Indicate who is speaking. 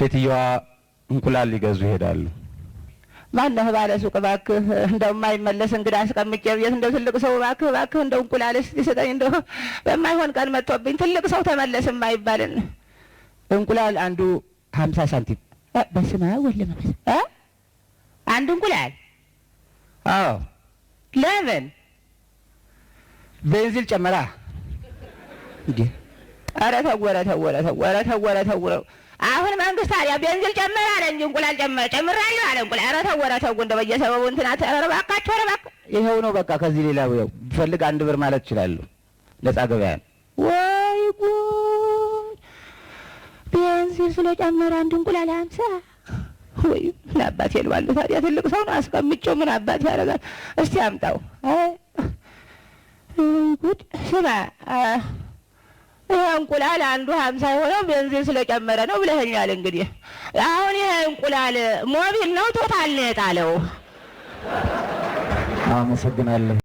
Speaker 1: ሴትየዋ እንቁላል ሊገዙ ይሄዳሉ።
Speaker 2: ማነህ ባለ ሱቅ እባክህ፣ እንደው የማይመለስ እንግዳ አስቀምጬ ቤት፣ እንደው ትልቅ ሰው እባክህ እባክህ፣ እንደው እንቁላል እስቲ ስጠኝ፣ እንደው በማይሆን ቀን መጥቶብኝ ትልቅ ሰው ተመለስ የማይባልን።
Speaker 1: እንቁላል አንዱ 50 ሳንቲም።
Speaker 2: በስመ አብ ወወልድ ወመንፈስ፣ አንድ እንቁላል?
Speaker 1: አዎ።
Speaker 2: ለምን?
Speaker 1: ቤንዚል ጨመራ።
Speaker 2: እንዴ! ኧረ ተው፣ ኧረ ተው፣ ኧረ ተው፣ ኧረ ተው፣ ኧረ ተው! አሁን መንግስት ታዲያ ቤንዚል ጨመረ አለ እንጂ እንቁላል ጨመረ ጨምራለሁ አለ እንቁላል። ኧረ ተው፣ ኧረ ተው፣ እንደው በየሰበቡ እንትና፣ ኧረ እባካችሁ፣ ኧረ እባክህ።
Speaker 1: ይኸው ነው በቃ። ከዚህ ሌላ ያው ብፈልግ 1 ብር ማለት እችላለሁ። ነጻ ገበያ ነው።
Speaker 2: ወይ ጉድ! ቤንዚል ስለጨመረ አንድ እንቁላል 50። ወይ ምን አባቴ እለዋለሁ ታዲያ፣ ትልቅ ሰው ነው አስቀምጬው ምን አባቴ ያደርጋል? እስቲ አምጣው። አይ ጉድ! ስማ፣ ይሄ እንቁላል አንዱ 50 የሆነው ቤንዚን ስለጨመረ ነው ብለኸኛል። እንግዲህ አሁን ይሄ እንቁላል ሞቢል ነው ቶታል ነው የጣለው?
Speaker 1: አመሰግናለሁ።